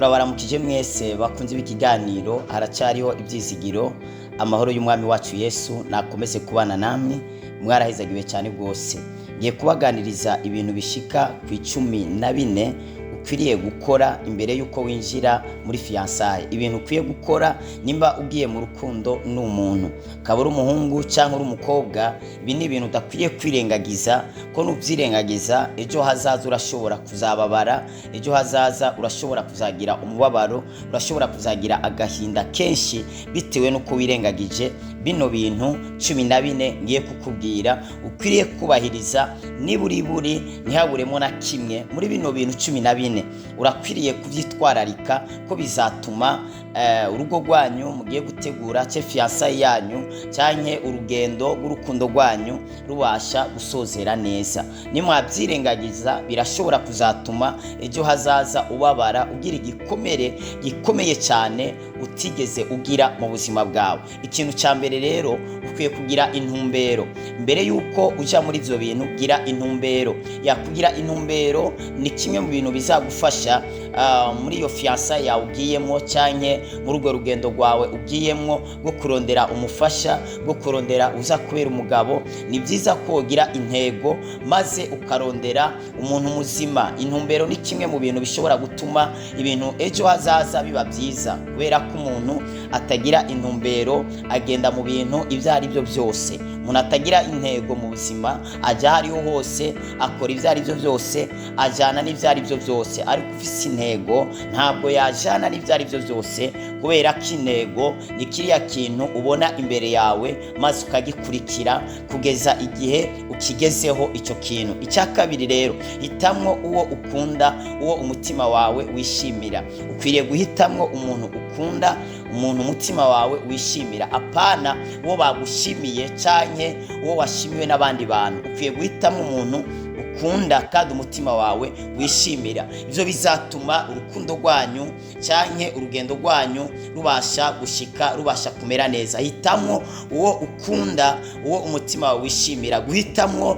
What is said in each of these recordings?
Turabaramukije mwese bakunze ikiganiro haracyariho ibyizigiro. Amahoro y'umwami wacu Yesu nakomeze kubana namwe. Mwarahezagiwe cyane rwose. Ngiye kubaganiriza ibintu bishika ku 14 ukwiriye gukora imbere y'uko winjira muri fiançailles. Ibintu ukwiye gukora nimba ugiye mu rukundo n'umuntu, ukaba uri umuhungu cyangwa uri umukobwa, ibi ni ibintu udakwiye kwirengagiza, ko nubyirengagiza ejo hazaza urashobora kuzababara, ejo hazaza urashobora kuzagira umubabaro, urashobora kuzagira agahinda kenshi bitewe n'uko wirengagije bino bintu 14 ngiye kukubwira ukwiriye kubahiriza. Niburi buri ntihaburemo na kimwe muri bino bintu 14. Urakwiriye kubyitwararika ko bizatuma urugo rwanyu mugiye gutegura, ce fiançailles yanyu canke urugendo rw'urukundo rwanyu rubasha gusozera neza. Nimwabyirengagiza birashobora kuzatuma ejo hazaza ubabara, ugira igikomere gikomeye cyane utigeze ugira mu buzima bwawe. Ikintu cya mbere rero, ukwiye kugira intumbero mbere y'uko uja muri ibyo bintu. Gira intumbero. Yakugira intumbero ni kimwe mu bintu bizagufasha muri iyo fiançailles yawe ugiyemo, cyangwa muri urwo rugendo rwawe ugiyemo rwo kurondera umufasha, rwo kurondera uza kubera umugabo. Ni byiza ko ugira intego maze ukarondera umuntu muzima. Intumbero ni kimwe mu bintu bishobora gutuma ibintu ejo hazaza biba byiza, kubera ko umuntu atagira intumbero agenda mu bintu ibyo ari byo byose. Umuntu atagira intego mu buzima ajya aho ariho hose, akora ibyo ari byo byose, ajyana n'ibyo ari byo byose. Ariko ufise intego ntabwo yajyana n'ibyo ari byo byose, kubera ko intego ni kiriya kintu ubona imbere yawe maze ukagikurikira kugeza igihe ukigezeho icyo kintu. Icya kabiri rero, hitamwo uwo ukunda, uwo umutima wawe wishimira. Ukwiriye guhitamwo umuntu ukunda, umuntu umutima wawe wishimira, apana uwo bagushimiye canke uwo washimiwe n'abandi bantu. Ukwiye guhitamo umuntu ukunda kandi umutima wawe wishimira. Ibyo bizatuma urukundo rwanyu canke urugendo rwanyu rubasha gushika, rubasha kumera neza. Hitamwo uwo ukunda, uwo umutima wawe wishimira. Guhitamwo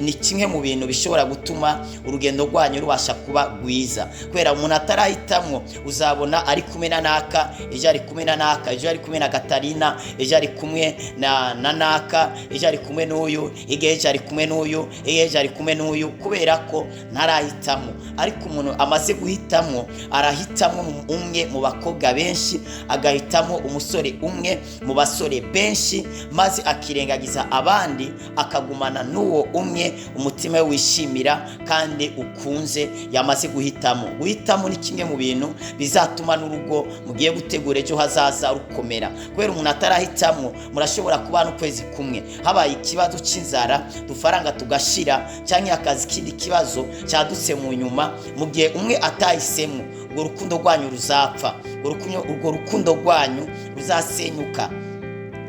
ni kimwe mu bintu bishobora gutuma urugendo rwanyu rubasha kuba rwiza, kubera umuntu atarahitamwo uzabona ari kumwe na naka, ejo ari kumwe na naka, ejo ari kumwe na Katarina, ejo ari kumwe na naka, ejo ari kumwe n'uyu, hirya ejo ari kumwe n'uyu, hirya ejo ari kumwe n'uyu, kubera ko ntarahitamo. Ariko umuntu amaze guhitamo, arahitamo umwe mu bakobwa benshi, agahitamo umusore umwe mu basore benshi, maze akirengagiza abandi, akagumana n'uwo umwe umutima we wishimira kandi ukunze yamaze guhitamo. Guhitamo ni kimwe mu bintu bizatuma n'urugo mugiye gutegura ejo hazaza rukomera, kubera umuntu atarahitamo murashobora kubana ukwezi kumwe, habaye ikibazo cy'inzara, dufaranga tugashira, cyangwa akazi kindi kibazo cyadutse mu nyuma. Mu gihe umwe atahisemo, urwo rukundo rwanyu ruzapfa, urwo rukundo rwanyu ruzasenyuka,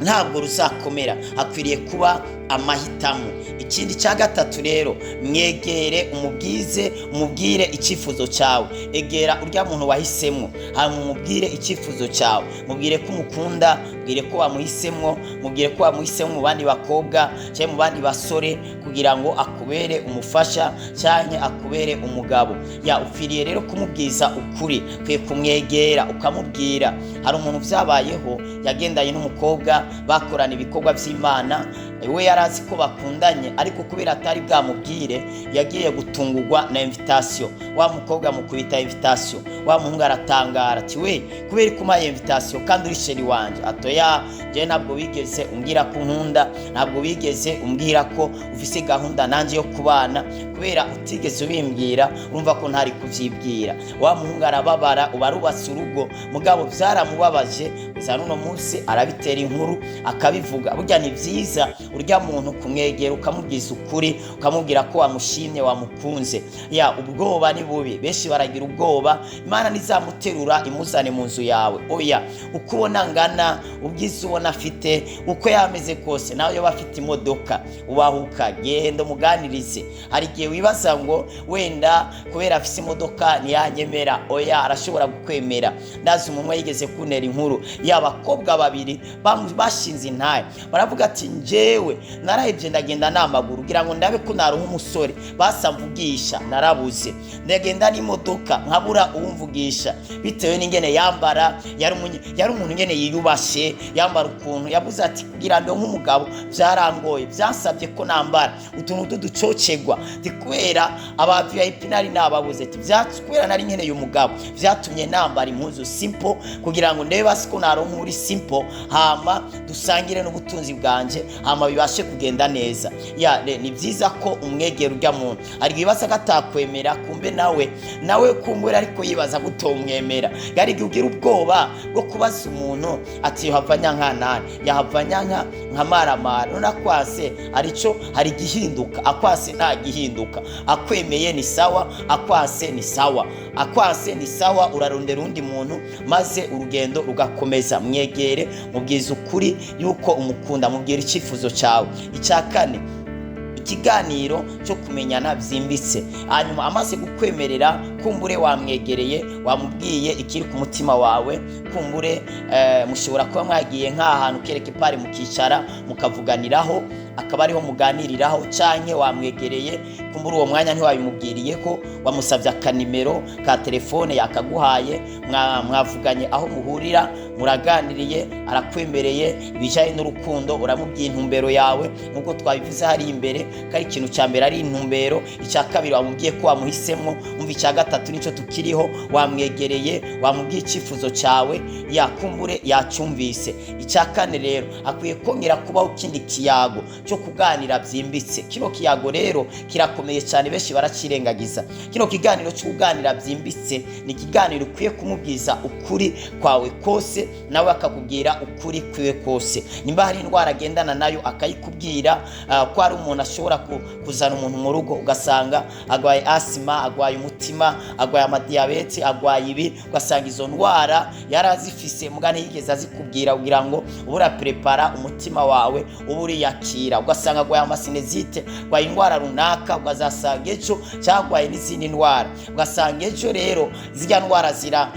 ntabwo ruzakomera. Hakwiriye kuba amahitamo. Ikindi cya gatatu rero, mwegere umubwize, umubwire icyifuzo cyawe. Egera urya muntu wahisemo, hanyuma umubwire icyifuzo cyawe, mubwire ko umukunda, mubwire ko wamuhisemo, mubwire ko wamuhisemo mu bandi bakobwa cyangwa mu bandi basore, kugira ngo akubere umufasha cyangwa akubere umugabo. Ya ukwiriye rero kumubwiza ukuri, ukwiye kumwegera ukamubwira. Hari umuntu byabayeho, yagendanye n'umukobwa bakorana ibikorwa by'Imana, we yari azi ko bakundanye, ariko kubera atari bwamubwire yagiye gutungurwa na invitation. Wa mukobwa mukubita invitation, wa muhungu aratangara ati: "We, kubera ko umpaye invitation kandi uri chéri wanje?" "Atoya, njye ntabwo wigeze umbwira ko unkunda, ntabwo wigeze umbwira ko ufise gahunda nanjye yo kubana. Kubera utigeze ubimbwira, urumva ko ntari kuvyibwira." Wa muhungu arababara, uba arubatse urugo, mugabo byaramubabaje. Gusa n'uno munsi arabitera inkuru akabivuga. Burya ni byiza urya muntu kumwegera ukamubwiza ukuri, ukamubwira ko wamushimye, wamukunze. Ya ubwoba ni bubi, benshi baragira ubwoba. Imana ntizamuterura imuzane mu nzu yawe, oya. Uko ubona ngana, ubwiza ubona afite, uko yameze kose, nawe yoba afite imodoka, ubahuka genda umuganirize. Hari igihe wibaza ngo wenda kubera afite imodoka ntiyanyemera. Oya, arashobora kukwemera. Ndazi umuntu yigeze kuntera inkuru y'abakobwa babiri bashinze intahe, baravuga ati: "Njyewe Jewe narahebye, ndagenda n'amaguru kugira ngo ndabe ko naronka umusore basamvugisha, narabuze. Ndagenda n'imodoka nkabura uwumvugisha, bitewe n'ingene yambara. Yari umuntu ingene yiyubashe, yambara ukuntu. Yabuze ati: "Kugira ngo nk'umugabo byarangoye, byansabye ko nambara utuntu tuducocegwa kubera aba VIP nari nababuze." Ati: "Kubera nari nkeneye umugabo, byatumye nambara impuzu simple kugira ngo ndebe basi ko naronka uri simple, hama dusangire n'ubutunzi bwanje, hama bibashe kugenda neza." Ya, ni byiza ko umwegera urya muntu. Hari ibibazo ko atakwemera, kumbe nawe kumbura, ariko yibaza gutomwemera. Yari igihe ugira ubwoba bwo kubaza umuntu ati: "Yohava nyanka nani, yahava nyanka nka maramara." None akwase arico hari igihinduka? Akwase nta gihinduka. Akwemeye ni sawa, akwase ni sawa, akwase ni sawa, urarondera undi muntu maze urugendo rugakomeza. Mwegere, mubwize ukuri yuko umukunda, mubwira icyifuzo cyawe. Icya kane, ikiganiro cyo kumenyana byimbitse. Hanyuma amaze kukwemerera, kumbure wamwegereye, wamubwiye ikiri ku mutima wawe, kumbure mushobora kuba mwagiye nk'ahantu kereka ipari, mukicara mukavuganiraho, akaba ariho muganiriraho, canke wamwegereye, kumbura uwo mwanya ntiwabimubwiriye ko wamusabye akanimero ka telefone, yakaguhaye, mwavuganye aho muhurira, muraganiriye, arakwemereye ibijyanye n'urukundo, uramubwiye intumbero yawe nubwo twabivuze hari imbere ko ari ikintu cya mbere ari intumbero. Icya kabiri, wamubwiye ko wamuhisemo. Umva, icya gatatu nicyo tukiriho: wamwegereye, wamubwiye icyifuzo cyawe, yakumbure yacyumvise. Icya kane rero, akwiye kongera kubaho ikindi kiyago cyo kuganira byimbitse. Kino kiyago rero kirakomeye cyane, benshi barakirengagiza. Kino kiganiro cyo kuganira byimbitse ni ikiganiro ukwiye kumubwiza ukuri kwawe kose, nawe akakubwira ukuri kwiwe kose. Nimba hari indwara agendana nayo, akayikubwira, ko hari umuntu ashobora kuzana umuntu mu rugo ugasanga agwaye asima, agwaye umutima, agwaye amadiyabete, agwaye ibi, ugasanga izo ndwara yari azifise muga ntiyigeze azikubwira, kugira ngo ube uraprepara umutima wawe, ube uriyakira. Ugasanga agwaye amasinezite, agwaye indwara runaka, ukazasanga ejo cyangwa n'izindi ndwara, ugasanga ejo rero zirya ndwara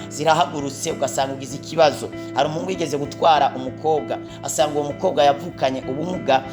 zirahagurutse, ugasanga ugize ikibazo. Hari umuhungu yigeze gutwara umukobwa, asanga uwo mukobwa yavukanye ubumuga,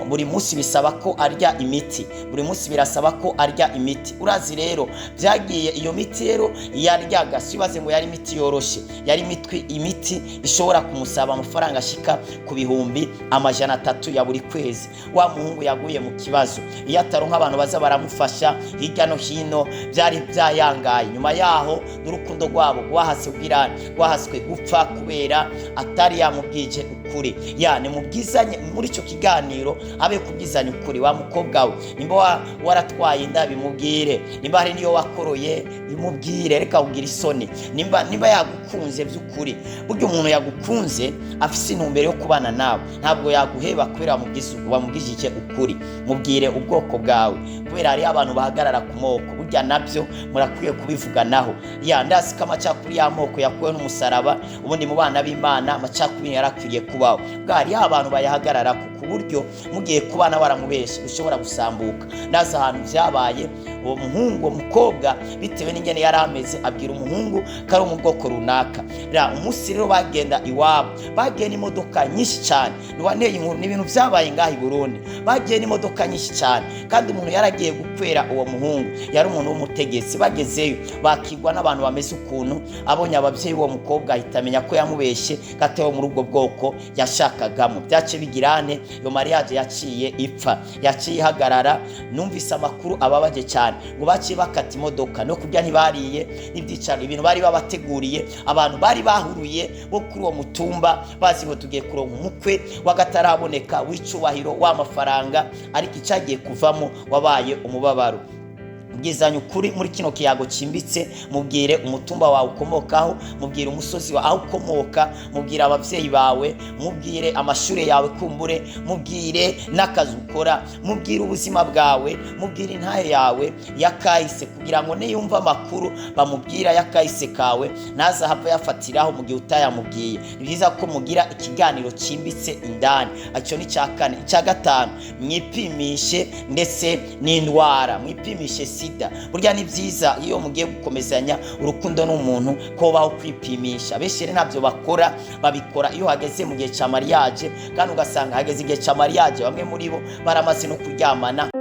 buri munsi bisaba ko arya imiti, buri munsi birasaba ko arya imiti. Urazi rero byagiye, iyo miti rero yaryaga, sibaze ngo yari imiti yoroshye, yari imiti ishobora kumusaba amafaranga ashika ku 300,000 ya buri kwezi. Wa muhungu yaguye mu kibazo. Iyo ataronka abantu baza baramufasha hirya no hino, byari byayangaye. Nyuma yaho n'urukundo rwabo rwahase ubwirane, rwahaswe gupfa kubera atari yamubwije ukuri. Ya, ni mubwizanye muri icyo kiganiro, abe kubwizanya ukuri. Wa mukobwa we, nimba waratwaye inda, bimubwire. Nimba hari niyo wakoroye, bimubwire, reka kugira isoni. Nimba yagukunze by'ukuri, burya umuntu yagukunze afise intumbero yo kubana nawe, ntabwo yaguheba kubera wamubwije ukuri. Mubwire ubwoko bwawe, kubera hariho abantu bahagarara ku moko, burya nabyo murakwiye kubivuganaho. Ya, ndazi ko amacakubiri y'amoko yakuwe n'umusaraba, ubundi mu bana b'Imana amacakubiri yarakwiriye kubaho. Bwa hariho abantu bayahagarara ku buryo mugiye kubana waramubeshe ushobora gusambuka. Ndazi ahantu byabaye, uwo muhungu, uwo mukobwa, bitewe n'ingene yari ameze, abwira umuhungu ko ari mu bwoko runaka. Ra umunsi rero bagenda iwabo, bagiye n'imodoka nyinshi cyane. Ntiwanteye inkuru, ni ibintu byabaye ngaha i Burundi. Bagiye n'imodoka nyinshi cyane, kandi umuntu yaragiye gukwera uwo muhungu yari umuntu w'umutegetsi. Bagezeyo bakigwa n'abantu bameze ukuntu, abonye ababyeyi b'uwo mukobwa ahita amenya ko yamubeshye, ko atari muri ubwo bwoko yashakagamo. Byace bigirane, iyo mariage yaciye ipfa, yaciye ihagarara. Numvise amakuru ababaje cyane, ngo baciye bakata imodoka, no kurya ntibariye, n'ibyicaro, ibintu bari babateguriye. Abantu bari bahuruye bo kuri uwo mutumba bazi ngo tugiye kuronka umukwe w'agataraboneka, w'icubahiro, w'amafaranga, ariko icyagiye kuvamo wabaye umubabaro. Bwizanye ukuri muri kino kiyago cyimbitse. Mubwire umutumba wawe ukomokaho, mubwire umusozi wawe aho ukomoka, mubwire ababyeyi bawe, mubwire amashuri yawe kumbure, mubwire n'akazi ukora, mubwire ubuzima bwawe, mubwire intahe yawe yakahise, kugira ngo niyumva amakuru bamubwira yakahise kawe ntazahava yafatiraho mu gihe utayamubwiye. Ni byiza ko mugira ikiganiro cyimbitse indani. Icyo ni icya kane. Icya gatanu, mwipimishe ndetse n'indwara, mwipimishe. Sida. Burya ni byiza iyo mugiye gukomezanya urukundo n'umuntu ko baho kwipimisha. Benshi rero ntabyo bakora, babikora iyo hageze mu gihe cya mariage, kandi ugasanga hageze igihe cya mariage bamwe muri bo baramaze no kuryamana.